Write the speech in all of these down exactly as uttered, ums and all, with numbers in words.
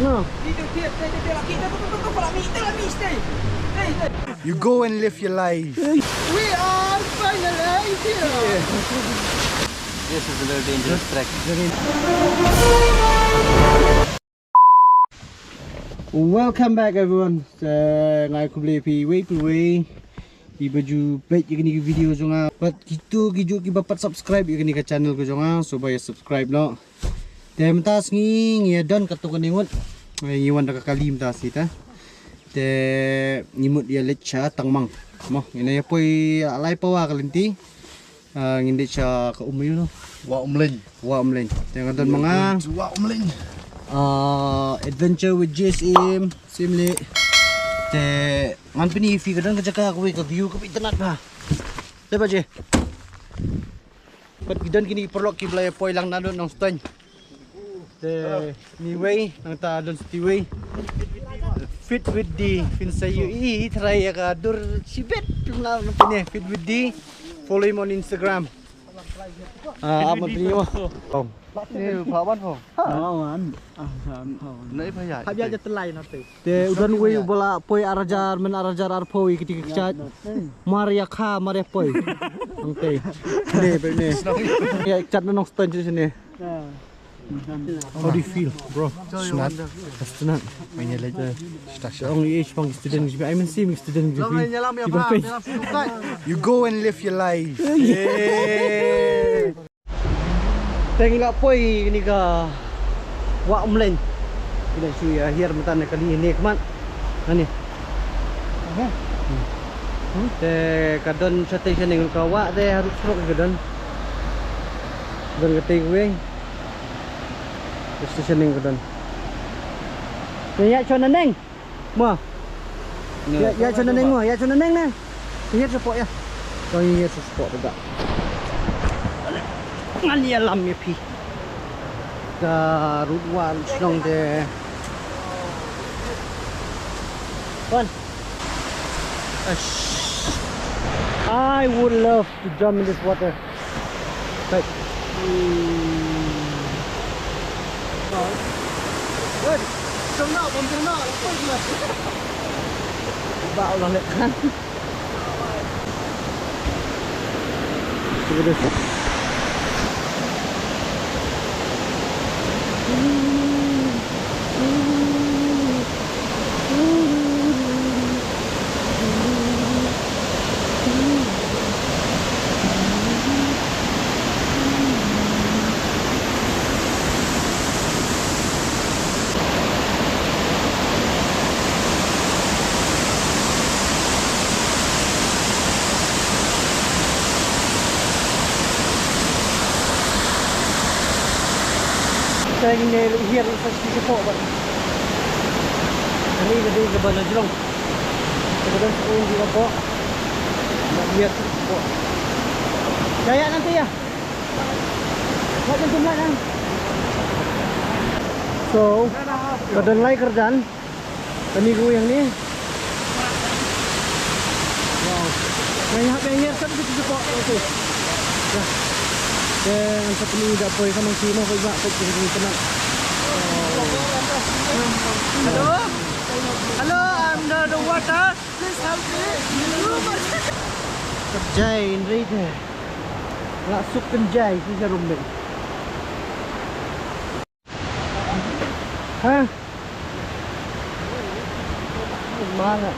You go and live your life. We are finally here. This is a very dangerous track. Welcome back, everyone. Uh, nga ai khublei ïa phi iwei pa iwei iba ju peit ïa kine ki video jong nga. Bad kito kijuh kiba pat subscribe ïa kane ka channel ka jong nga, sngewbha ïa subscribe noh. Te mynta sngi ngi ïa don katto katne ngut. Ngi wan da ka kali mynta sngi te. Te ngi mut ïa leit sha Tangmang. Mo, ngin ïa poi lai pawa ka lynti. Ah, ngin leit sha ka um ïa u. Wah Umlein. Wah Umlein. Te nga don ma nga. Wah Umlein. Ah, adventure with J S M. Sim le. Te ngan pyni ïa phi ka don ka jaka kawei ka view kaba itynnad bha. Te ba je. Pat ki don kine ki paralok kiba la ïa poi lang naduh Nongstoiñ. Te ngi wei nangta don sa kiwei. Fit with D, phin sa ïohi trai ïa ka dur shibit phi na pine Fit with D. Follow him on Instagram. Ah, apa ni mo? Ni pha ban pho. Pha ban. Ah, pha ban. Nai pha ya. Hap ya je telai na te. Te u don uwei uba la poi ar hajar, myn ar hajar arphew ïa kiti ki kjat. Mar ïa kha, mar ïa poi. Hangtei. Ne, ne. Ïa kjat na Nongstoiñ sini. How do you feel, bro? Sngewtynnat. Sngewtynnat. Ong i spang student, I mean, sim student. You go and live your life. Te ngi la poi kane ka Wah Umlein. Ngi la shu ïa hiar mynta na kali ne khmat. Nani. Te ka don shatei shaneng ka wah te harud surok ka don. Don ka tei kawei. Shatei shaneng ka don. Te ïa shon naneng. Mo. Ïa, ïa shon naneng mo, ïa shon naneng ne. Ïa support ïa. Kong ïa support da. Ngan ïalam ïa phi. Ka rud wah shnong de. Wan. Ash. I would love to jump in this water. Right. Good. Jump now, bom jump now. Ba ulang leh kan. Look at this. Teng ne hiar sa shi ko ba. Ani ka dei kaba na jrong. Ka dei sa un di ko. Na hiar sa ko. Kaya nanti ya. Wat nanti mlan ah. So, ka don lai kyrdan. Kane kawei hangne. Wow. Ngan hap ïa hiar sat bitu sat. Okay. Dah. Te ngan sa pynlong da poi ka nongsi mo poi ba poi ka nongsi kena. Hello? Hello, I'm under the water. Please help me. Jai, Indri te. Lah suk kan jai, si jarum ben. Hah? Mana?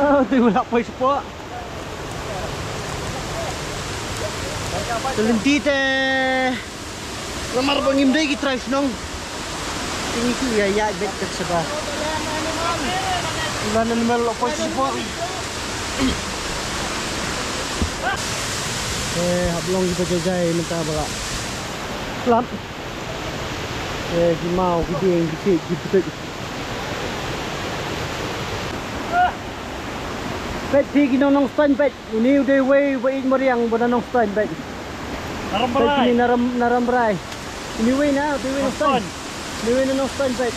Oh, tu lah poi support. Ka lynti te namar ba ngim dei ki trai shnong. Te ngi ki ïa ïa beit ka saba. Lan animal lo poi sipor. Eh, hap long kita jajai mynta ba la. Lap. Eh, ki maw, ki dieng, ki tik, ki putik. Peit phi ki nong Nongstoiñ peit. Uni u dei uwei uba ïeit mariang uba na Nongstoiñ peit. Peit uni na Ram, na Rambrai. Uni uwei na, uni uwei Nongstoiñ. Uni uwei na Nongstoiñ peit.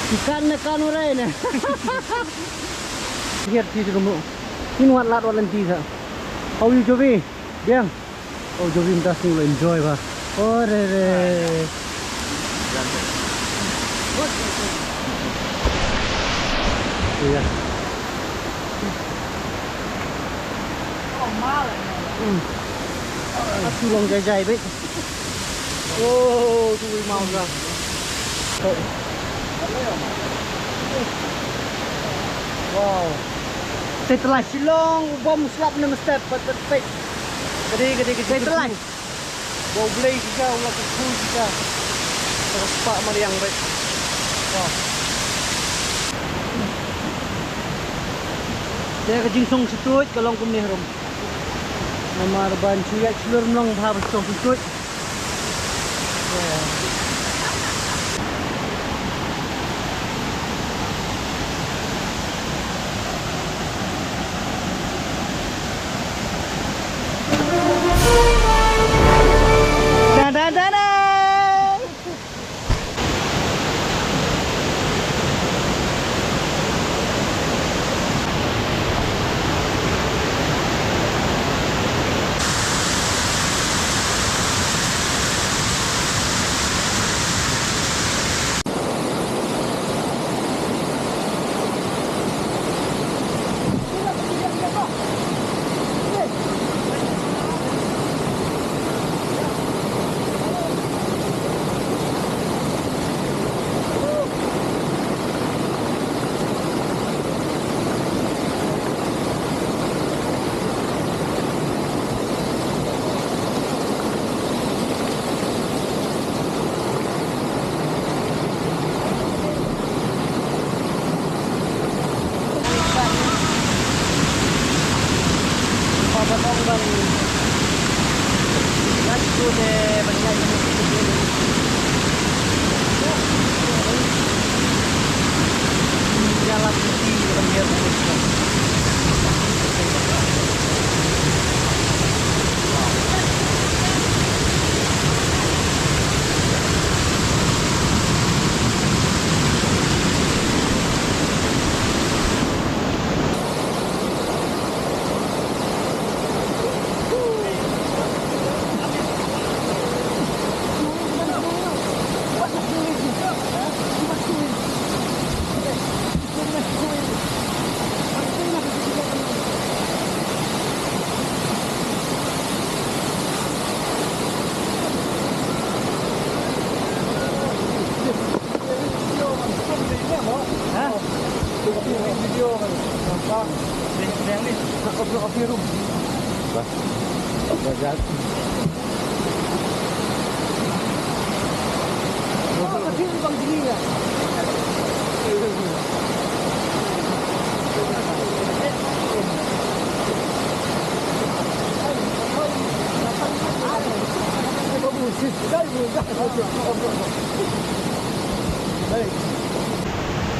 Ki kan na kan uwei na. Hiar ti suk mo. Kin wat lad wat lynti sa. How you, Jovi? Biang. Oh, Jovi mynta sngew la enjoy ba. Oh, re, re. Iya. Hmm. Ah, tu long jai jai beit. Oh, tu mau ka. Wow. Te telah Shillong, u bom slap ne mestep, pat, pat, pat. Kadi, kadi, kadi. Te telah. Ba U Blei shisha, u la kyrkhu shisha. Ka spah mariang beit. Wow. Te ka jingsong shituid ka long kumne harum. Namar ban shu ïaid shlur mlong bha ban song shituid. Dan, dan, dan, dan.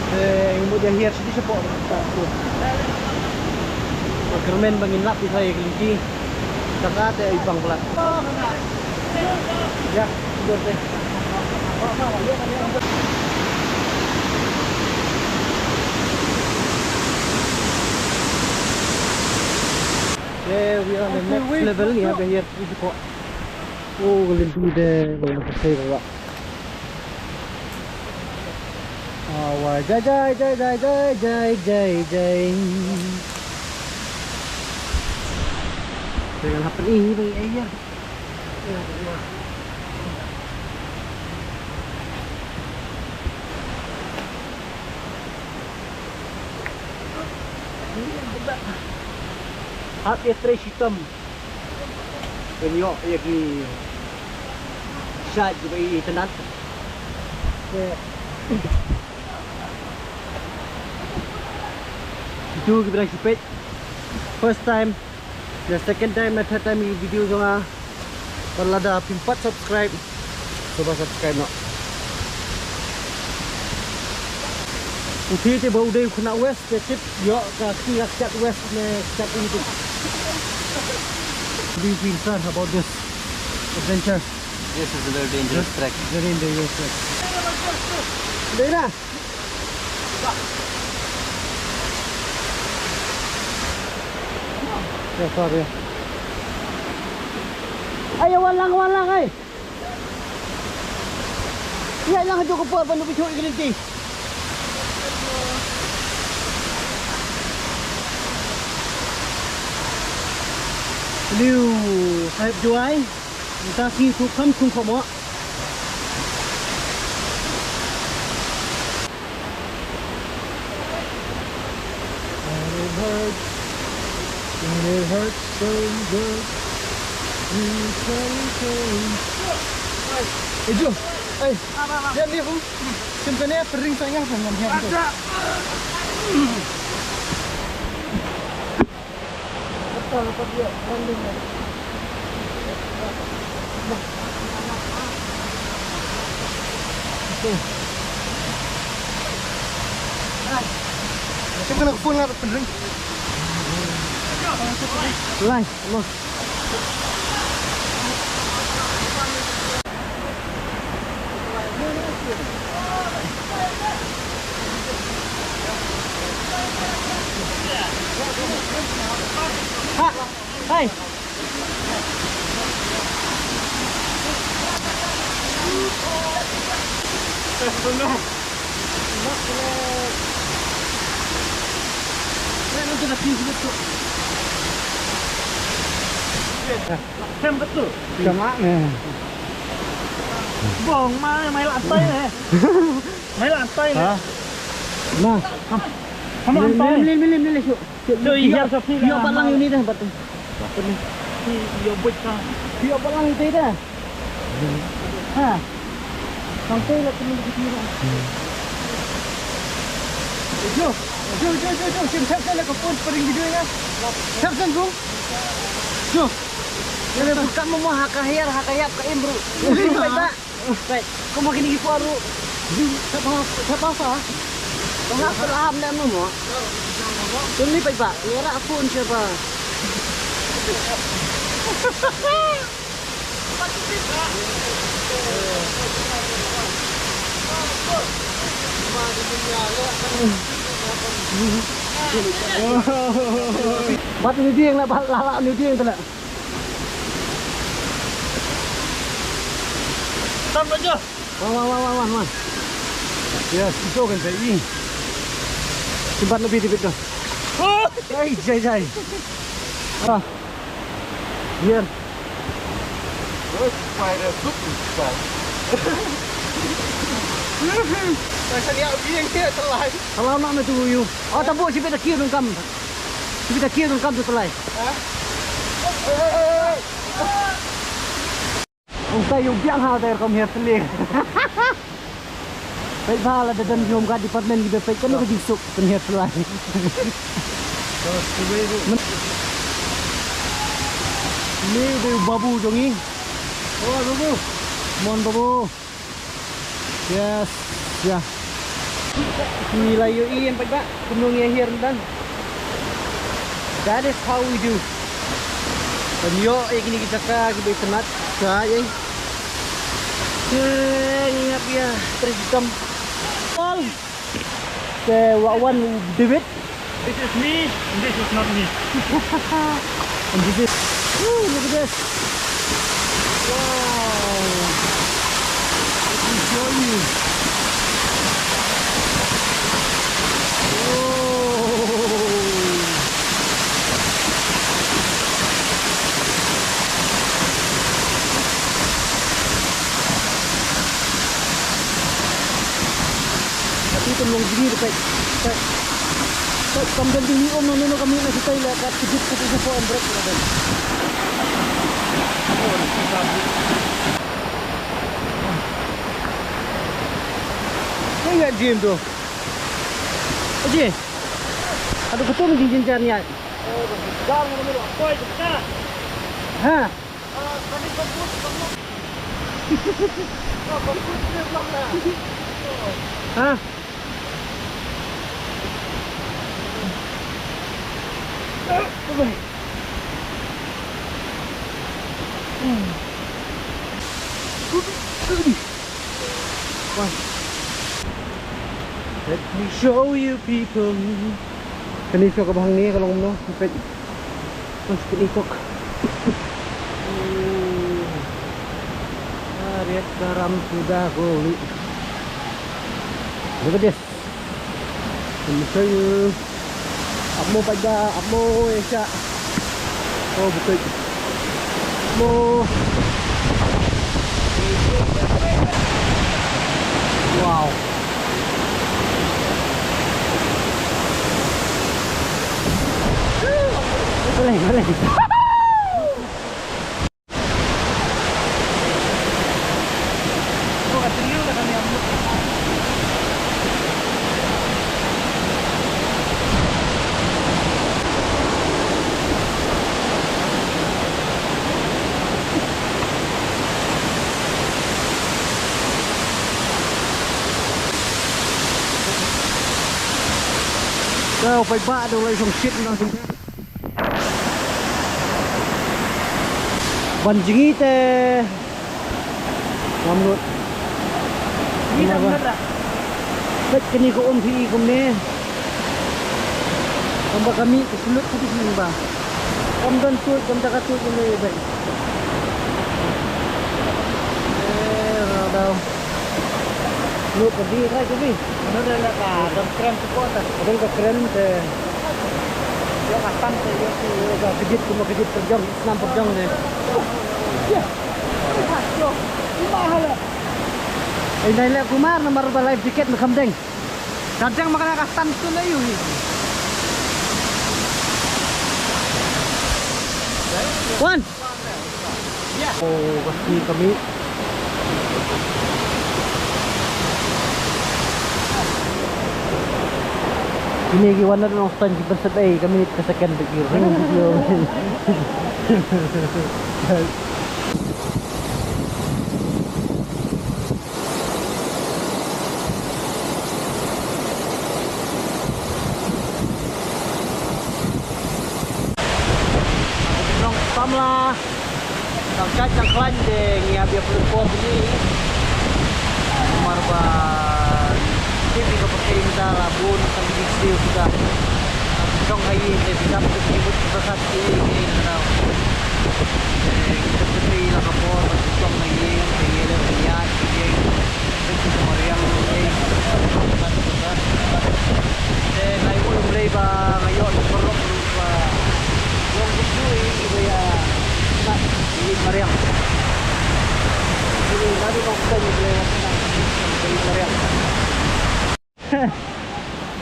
Te ngi mut ïa hiar sha shapoh. Ba kyrmen ba ngin lap ïa ka lynti. Te ka te i pang palat. Ïa, sudut te. Te we are on the next level, ngi hap ïa hiar sha shapoh. Oh, ka lynti te, oh, ka sei ba. Ah, wa, jai, jai, jai. Te ngan hap pyni hi ba ngi ïa. Hap ïa trei shitom. Ban ïoh ïa ki shait kiba itynnat. Kito kiba dang shu peit. First time, the second time, the third time ïa ki video jong nga. Bad lada phim pat subscribe, to ba subscribe noh. U thie te ba u dei u khynnah West te tip ïoh ka kti ka kjat West ne kjat East. What do you feel, sir, about this adventure? This is a very dangerous trek. Very dangerous trek. Dei na. Ya, sorry. Ayo, wan lang, wan lang, ai. Ïa lang jong ka por ban u bichu i klinti. Liu sahib Jowai, nta ki tu kam chung komo. And it hurts, and it hurts so good. You tell me. Hey, Jo. Hey. Ïa ni kum. Sim kane pering saya ngam ngam. Sip kane ka phone nga pynring. Lai, mo. Ha, hai. Sem betul. Jangan ni. Bong mai mai lantai ni. Mai lantai ni. Ha? Nah. Sama lantai. Milih, milih, milih, milih, syuk. Syuk, iya, iya, iya, balang ini dah, batu. Batu ni. Iya, buat ka. Iya, balang ini dah. Ha. Sampai lah kena begitu. Jo, jo, jo, jo, jo. Sim, tap, tap, lah ke phone, pering video nya. Tap, tap, bro. Jo. Kalau buka mama haka hiar, haka yap, ka im, bro. Sim, tak. Baik, kau makin gigi paru. Siapa, siapa sah? Bang apa lah ham dah mama? Tuni baik, Pak. Ngerak pun siapa? Bat ni dia nak bat lala ni dia tu nak. Tam aja. Wan, wan, wan, wan, wan, wan. Yes, ito kan sa i. Simpan lebih dikit tu. Oh! Jai, jai, jai. Ah. Biar. Oh, spider, super spider. Saya lihat biang dia selai. Salam nak tu you. Oh, tabuk si beda kiri dong kam. Si beda kiri dong kam tu selai. Hah? Eh, eh, eh, eh. Ong tai ïa u biang ha, tai rukom hiar slieng. Peit ba la da don ki Home Guard Department ki ba peit kano ka jingsuk pynhiar slieng. Ni u dei u babu jong ngi. Oh, babu. Mon babu. Yes. Ya. Ngi la ïohi ïa peit ba kumno ngi hiar mynta. That is how we do. Ban ïoh ïa kine ki jaka kiba itynnat. Sa ïa. Te ngi hap ïa trei shitom. Paul. Te wa wan u David. This is me, and this is not me. And this is, ooh, look at this. Wow. Let me show you. Oh. Ati tu long jini tu pek. Pek. Pek kam dan dini om no no kami na kita ila kat kejut kejut sa po embrek na dan. Ni ya jim tu. Aje. Aduh ketum di jinjar ni. Ha. Ha? Let me show you people. Kane shuwa kaba hangne ka long kumno, peit. Mas kane kok. Ariat karam suda koli. Look at this. Let me show you. Ap mo paidbah, ap mo, eh, sha. Oh, betul. Ap mo. Wow. Boleh, boleh. Kau paidbah dang leit shong shit na sini. Ban jngi te. Ngam lut. Ni dah lut dah. Peit kane ka um phi kumne. Kam ba ka mih ka slut ka dih ba. Kam don tuid, kam da ka tuid kumne ba. Eh, nga dau. Lut ka dih, ka dih. Lut dah ka, don kren tu ko ta. Don ka kren te. Ïa ka tam te ïa ki, ïa ka kjit, kumba kjit pyrjong, snam pyrjong ne. Ïa. Ïa, ïa, ïa, ïa. Ai, nai leh Kumar, namar ba life jacket ma kham deng. Ka deng ma ka, ka tam tu na ïu hi. Wan. Oh, ka sngi ka mih. Kine ki wan na nongstad ki pynsep ei ka minit ka second ba ki ring video. Nong samla. Tang kat tang khlaiñ te ngi ïa bia pynlong por bini. Namar ba tip ïa ka pyrthei mynta la bun tang ki siew kita. Jong ka ïing te bidap te ki mut ka khat ki ei ki ei na daw. Te kita pyrthei la ka por ba jong ka ïing te ngi leh ka ïaid ka ïing. Te ki ka mariang ei. Te ngai u lei ba ngai ïoh te paralok.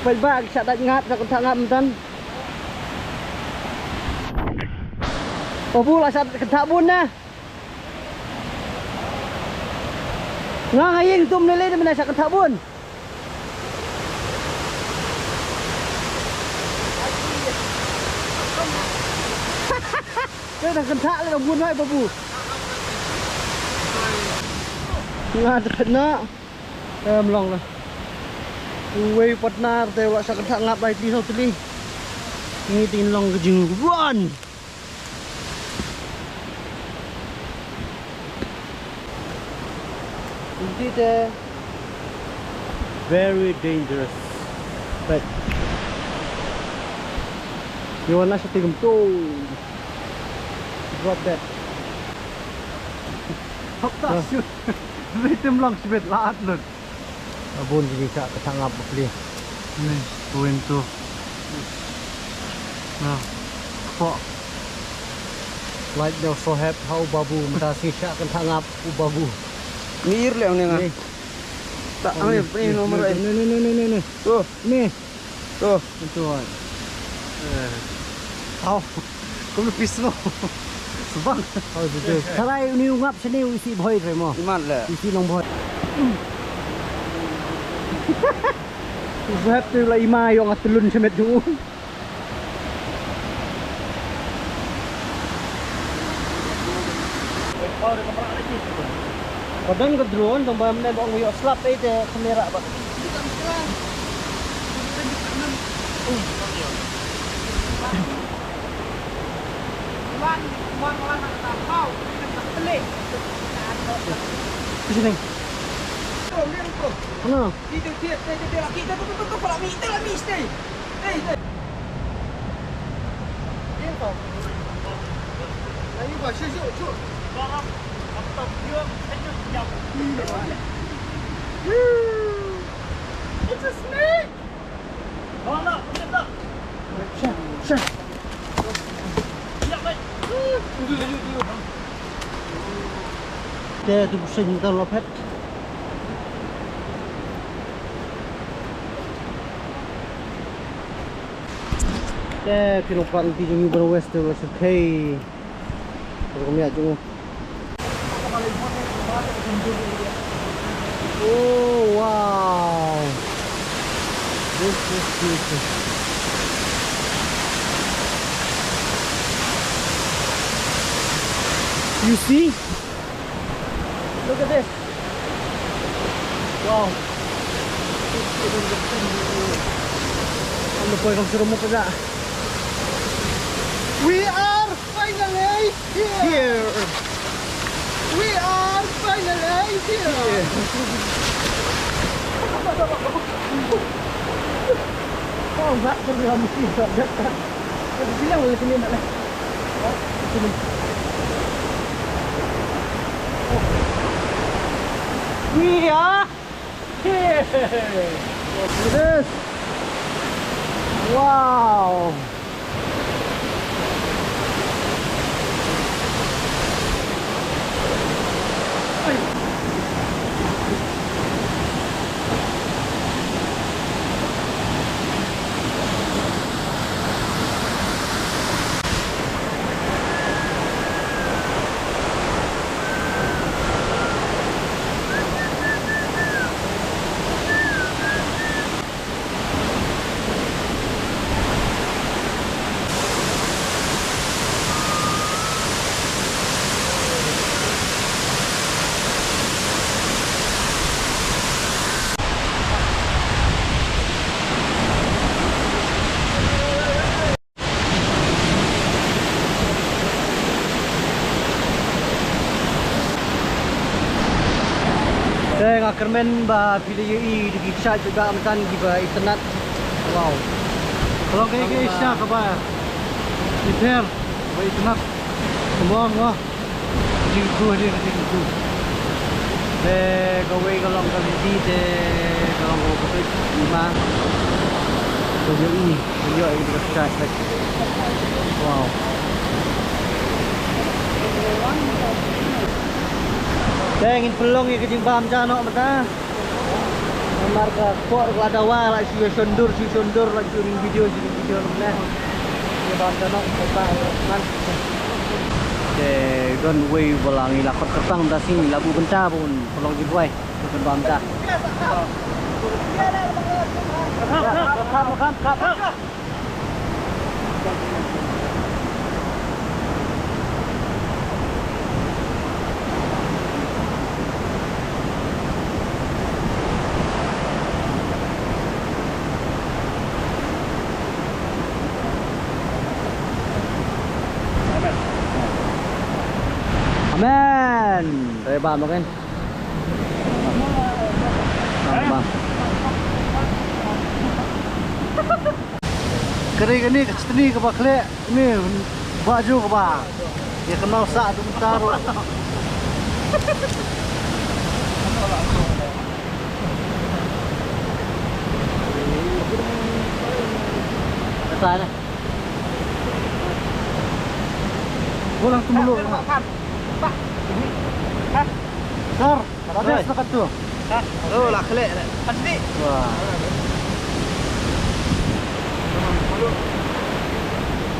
Paidbah, shah dait ngap, shah kynthah ngap mynta. Babu la shah kynthah bun na. Nga nga ïeng tum lei lei mynta shah kynthah bun. Te dang kynthah leh dang bun wai babu. Nga te phet na. Em long la. Uwei u partner te u la shah kynthah ngap lai tylli saw tylli. Ngi te ngin long ka jingwan. Indeed, eh, very dangerous. But you wanna shoot him too. Drop that. Hop ta shoot. Victim long shibit la at lut. Abun jini ka ka tangap bapli. Ni, point tu. Na, kpo. Like no so hep hau babu mata si sha kan tangap u babu. Ni ir le ne nga. Ni. Ta ang ni ni no marai. Ni ni ni ni ni. Tu. Ni. Tu. Itu ai. Eh. Au. Kum pis mo. Subang. Au, betul. Sarai uni ungap sini usi boy re mo. Iman le. Usi long boy. Usap tu la ima yong atlun semet tu. Padan ka drone tang ba mne ba ong yo slap ei te kamera ba. Sini. Ano? It's a snake! Sha, sha. Te tu sing ta lopet. Te phi long pat ti jong u ban west te la sukei. Ko ko mia jong. Oh, wow. This is beautiful. You see? Look at this. Wow. Ano po yung suro mo pa dyan? We are finally here. Here. We are finally here. Here. Oh, enggak, terbilang mesti enggak. Sila boleh sini nak. Sini. We are here. Look at this. Wow. Te nga kyrmen ba phi la ïohi da ki kshaid ba mynta kiba itynnad. Wow. Ka long kaei kaei sha kaba ipher ba itynnad. Ka long wa. Jingkyrkhu, jingkyrkhu. Te kawei ka long ka lynti te ka long ka kutoi. Ima. Ka ïohi. Ïoh ïa ka kshaid. Wow. Te ngin pynlong ïa ka jingbam ja noh mynta. Namar ka por ka la dawa la shu shondur shu shondur la shu ring video shu ring video noh mynta. Jingbam ja noh mynta man. Te don wei ba la ngi la khot kyrpang mynta sing la buh bynta bun pynlong jingbam. Buh bynta. Kham kham kham kham. Amen. Amen. Rebah makan. Ka dei kane ka chutney kaba khleh, kane ba ju kaba ïa ka nongsa tu mynta ruh. Kata ne. Bulang tu mulu. Sir, ada setakat tu. Oh, la khleh. Pasti. Wah.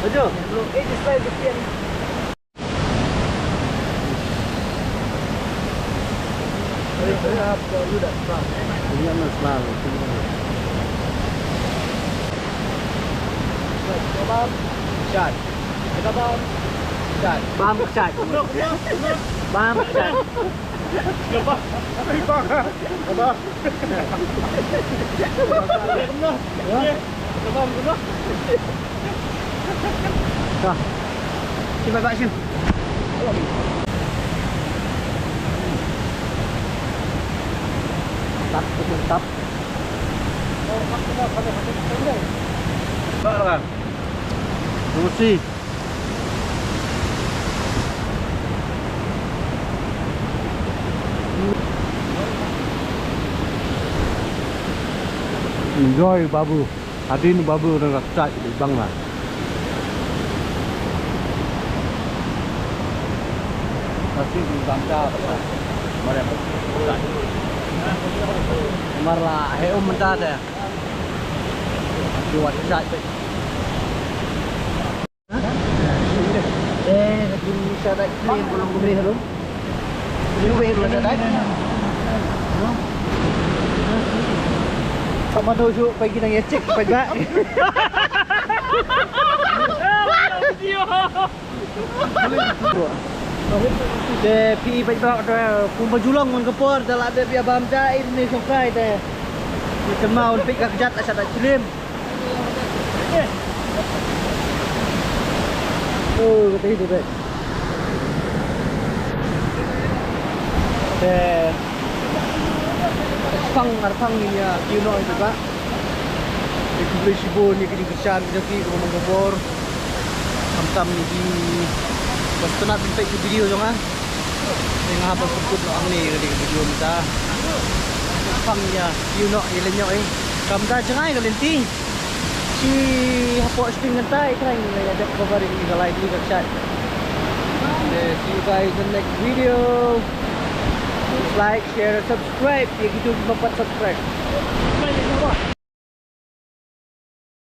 Ajo. Shot. Shot. Bam shot. Bam shot. Bam. Bam. Bam. Bye bye, Shin. Tap, tap. Terima kasih. Enjoy babu. Hadien babu na ka kjat bang na. Kasi di bangsa. Mare. Mar la he um mynta de. Kuat kjat. Eh, lagi sa dai krim belum beri harum. Ini weh belum dai. Sama tu su pai kita ngecek pai ba. Te phi pai ba te kum ba julong mon ka por da la de bia bam ja in ni songkai te. Ni kemau pik ka kjat asa da krim. Oh, kata itu, guys. Te pang arpang ni ya, you know itu, Pak. Itu boleh sibuk ni kerja kerja ni tapi kalau menggobor. Khamtam ni di bas tu nak sampai ke video jong ah. Tengah apa sebut nak ni di video kita. Pang ya, you know, ilenyok eh. Kam da jangai ka lenti. Shi hapoh screen ngan tai khrang ïa dep cover ïa ka live ïa ka chat. Okay, see you guys in the next video. Please like, share, and subscribe. Ïa kito kiba pat subscribe.